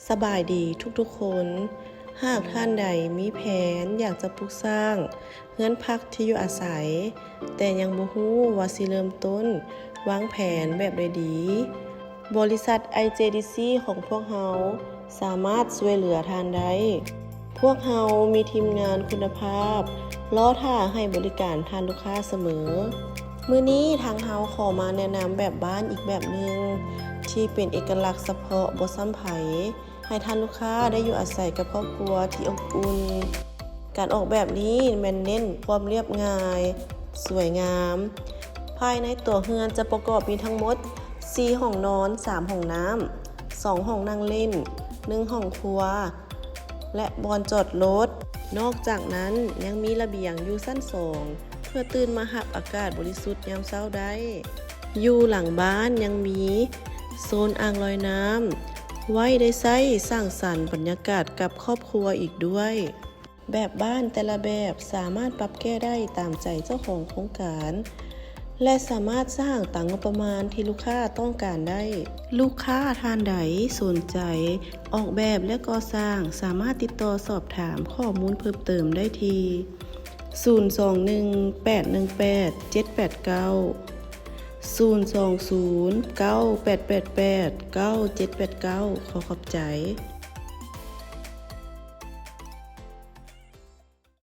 ສະບາຍດີທຸກໆຄົນ. ຫາກທ່ານໃດມີແຜນຢາກຈະປຸກສ້າງເຮືອນພັກທີ່ຢູ່ອາໄສ, ແຕ່ຍັງບໍ່ຮູ້ວ່າຊິເລີ່ມຕົ້ນວາງແຜນແບບໃດດີ, ບໍລິສັດ ໄອ ເຈ ດີ ຊີ ຂອງພວກເຮົາສາມາດຊ່ວຍເຫຼືອທ່ານໄດ້. ພວກເຮົາມີທີມງານຄຸນນະພາບ ລໍຖ້າໃຫ້ບໍລິການທ່ານລູກຄ້າສະເໝີ. ມື້ນີ້ທາງເຮົາຂໍມາແນະນຳແບບບ້ານອີກແບບໜຶ່ງ ທີ່ເປັນເອກະລັກສະເພາະບໍ່ຊ້ຳໃຜ, ໃຫ້ທ່ານລູກຄ້າໄດ້ຢູ່ອາໄສກັບຄອບຄົວທີ່ອົບອຸ່ນ. ການອອກແບບນີ້ແມ່ນເນັ້ນຄວາມລຽບງ່າຍ, ສວຍງາມ. ພາຍໃນຕົວເຮືອນຈະປະກອບມີທັງໝົດສີ່ຫ້ອງນອນ, ສາມຫ້ອງນ້ຳ, ສອງຫ້ອງນັ່ງຫຼິ້ນ, ໜຶ່ງຫ້ອງຄົວ ແລະ ບ່ອນຈອດລົດ. ນອກຈາກນັ້ນຍັງມີລະບຽງຢູ່ຊັ້ນສອງ ເພື່ອຕື່ນມາຮັບອາກາດບໍລິສຸດຍາມເຊົ້າໄດ້. ຢູ່ຫຼັງບ້ານຍັງມີໂຊນອ່າງລອຍນ້ຳ ໄວ້ໄດ້ໃຊ້ສ້າງສັນບັນຍາກາດກັບຄອບຄົວອີກດ້ວຍ. ແບບບ້ານແຕ່ລະແບບສາມາດປັບແກ້ໄດ້ຕາມໃຈເຈົ້າຂອງໂຄງການ ແລະ ສາມາດສ້າງຕາມງົບປະມານທີ່ລູກຄ້າຕ້ອງການໄດ້. ລູກຄ້າທ່ານໃດສົນໃຈອອກແບບ ແລະ ກໍ່ສ້າງ ສາມາດຕິດຕໍ່ສອບຖາມຂໍ້ມູນເພີ່ມເຕີມໄດ້ທີ່ ສູນສອງໜຶ່ງ ແປດໜຶ່ງແປດ ເຈັດແປດເກົ້າ, ສູນສອງສູນ ເກົ້າແປດແປດແປດ ເກົ້າເຈັດແປດເກົ້າ. ຂໍຂອບໃຈ.